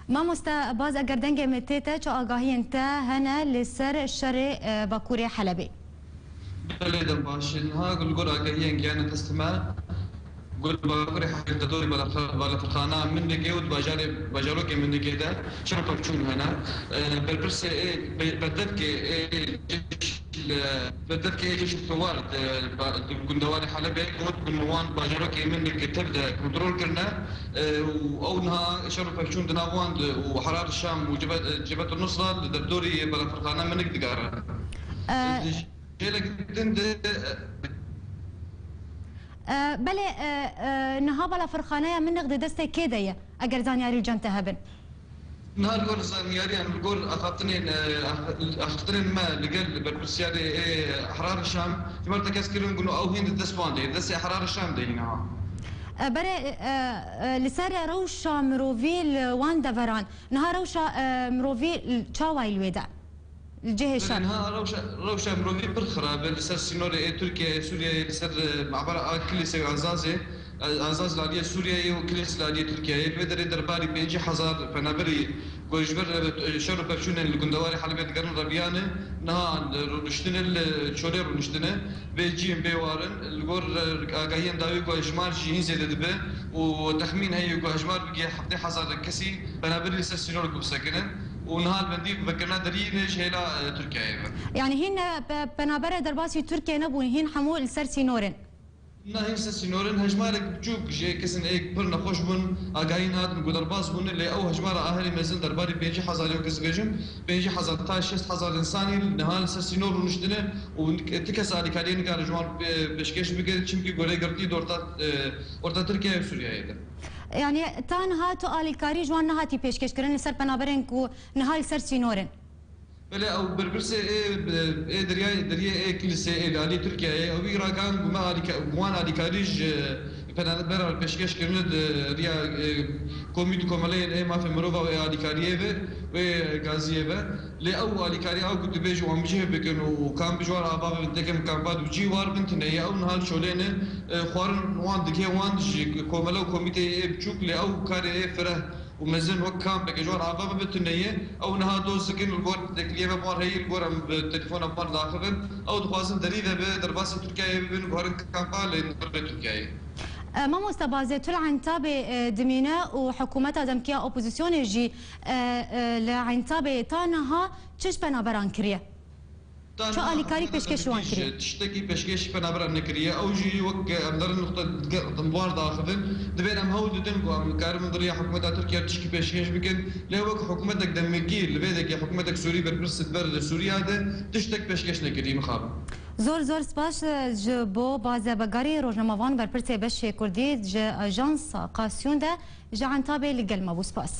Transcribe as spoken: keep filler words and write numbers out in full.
Mamoste Baz, eger dengê min tê te, çi agahiyên te hene li ser şerê, e, Bakurê Helebê? Belê, dem baş e. Niha li gor agahiyên giyanê dest me, gor Bakurê Helebê di dorê balafir-, balafirxana Minigê û di bajarê, bajarokê Minigê de şer û pevçûn hene. E, berpirsê ê, be-, berdevkê ê cêş li, berdevkê ê cêşên siwar di ba-, di gundewarê Helebê got, ku wan bajarokê Minigê tev de kontrol kirine, e, û ew niha şer û pevçûn di nav wan de û Herar Şam û Cebhet, Cebhet Nusra li derdorî balafirxana Minig digere. E, Di jêlek din de, e, E, belê, e, e, niha balafirxaneya Minig di destê kê de ye, eger zanyarî li cem te hebin? Niha li gor zanyariyan, li gor axaftinên, e, ax-, axaftinên me li gel berpirsyarê ê Ehrar Şam, ji ber tekez kirin ku ew hîn di dest wan de ye, destê Ehrar Şam de ye niha. E, berê, e, e, li ser rewşa mirovî li wan deveran, niha rewşa, e, mirovî çawa ye li wê de? Li cihê Belê, şer. Niha rewşa, rewşa mirovî pir xirab e li ser sînorê ê Tirkiyeyê, Sûriyeyê, li ser, e, mabera a Kilisê û Azazê, e, Azaz li aliyê Sûriyeyê û Kilis li aliyê Tirkiyeyê. Li vê derê derbarî pêncî hezar penaberî ku ji ber, e, şer û pevçûnên li gundewarê Helebê digerin reviyane, niha, e, rûniştine li çolê rûniştine. Bê cîn, bê warin, li gor, e, agahiyên dawî ku hejmar jî hîn zêde dibe û texmîn heye ku hejmar bigihê heftê hezar kesî penaberî li ser sînor ku bisekinin û niha li bendî vekirina deriyê ne ji hêla, e, Tirkiyeyê ve. Yanî hîn, e, pe-, penaberê derbasî Tirkiyeyê nebûn, hîn hemû li ser sînor in? Na hîn ser sînor in, hejmarek biçûk ji kesên ê pir nexweş bûn, agahî nehatin ku derbas bûne, lê ew hejmara a herî mezin derbarî pêncî hezar, ew kes dibêjim, pêncî hezar ta şêst hezar însanî niha li ser sînor rûniştine û nik-, ti kes alîkariyê nikare ji wan pê-, pêşkêş bike, çimkî gorê girtî di orta, e, orta Tirkiyeyê û Sûriyeyê de. Yanî ta niha tu alîkarî ji wan nehatî pêşkêşkirin li ser penaberên ku niha li ser sînor in? Belê, ew berpirsê ê, ê deryayê, deriyê ê Kilisê ê li alî Tirkiyeyê, ew wî ragihan ku me alîka-, ku wan alîkarî ji penabera pêşkêş kirine di riya, e, komît komeleyên ê mafê mirova û ê alîkariyê ve, wê gaziyê ve. Lê ew alîkarî ew ku dibêje wan bi cih bikin û kamp ji wan ava bibin, tekem kampa di cî war bin tune ye. Ew niha li Şolê ne, e, xwarin wan digihê wan ji komele û komîteyê ê biçûk, lê ew karê ê fireh û mezin wek kampeke ji wan ava bibe tune ye. Ew niha doz dikin li gor têkiliyê ve wan heyî li gor em bi telefona wan diaxivin. Ew dixwazin derî de bi derbasî Tirkiyeyê bibin, guherin kampa li navê Tirkiyeyê. E, mamoste Bazê, tu li Entabê, e, dimîne û hikûmeta demkî ya opozisyonê jî, e, e, li Entabê ta niha çi ji penaberan kiriye? Çi alîkarî pêşkêş wan kiriye? Tiştekî pêşkêş penaberan nekiriye. Ew jî wek em derin nuqte di wan diaxivin. Divên em hewl didin ku em karin di riya hikûmeta Tirkiye tişkî pêşkêş bikin. Lê wek hikûmetek demkî, li vê dekê hikûmetek Sûrî berpirs li ber Sûriya de tiştek pêşkêş nekiriye mixabin. Zor zor spas, e, ji bo Baze Begarî, rojnamevan, berpirsê beşê Kurdî ji Ajansa Qasiyûn de ji Entabê li gel me bû. Spas.